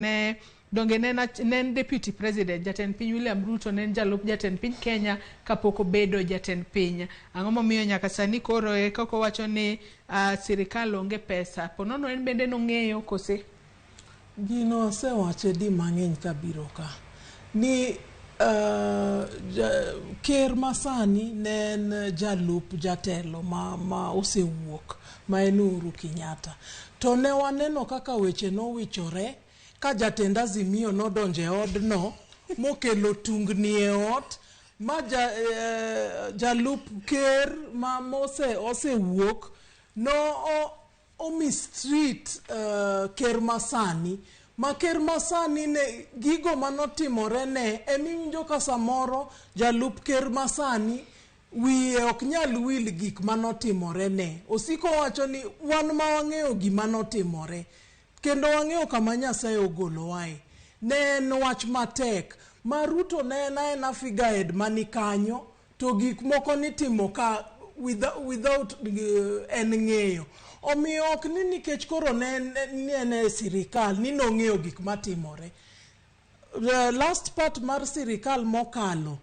Ne donge ne en, ne en deputy president jatend piny William Ruto ne en jalup jatend piny Kenya kapok obedo jatend piny. Ang'o momiyo nyaka sani koro e kaka owacho ni sirikal onge pesa? Ponono en bende nong'eyo kose? Gino asewache di mang'eny kabiro ka ni ker masani ne en jalup jatelo ma osewuok ma en Uhuru Kenyatta. To ne waneno kaka weche nowichore ka jatend Azimio nodonjo e odno mokelo tungni e ot ma jalup ker ma mose osewuok no o mistreat ker masani ma ker masani ne gigo manotimore ne emiwinjo ka samoro jalup ker masani wiye ok nyal wil gik manotimore ne osiko wacho ni wan ma wang'eyo gima notimore kendo wang'eyo kama Nyasaye ogolowae. Ne en wach matek ma Ruto ne en aena figurehead mani kanyo to gik moko nitimo ka without en ng'eyo. Omiyo ok ni nikech koro ne en e sirikal ni nong'eyo gik matimore. The last part mar sirikal mokalo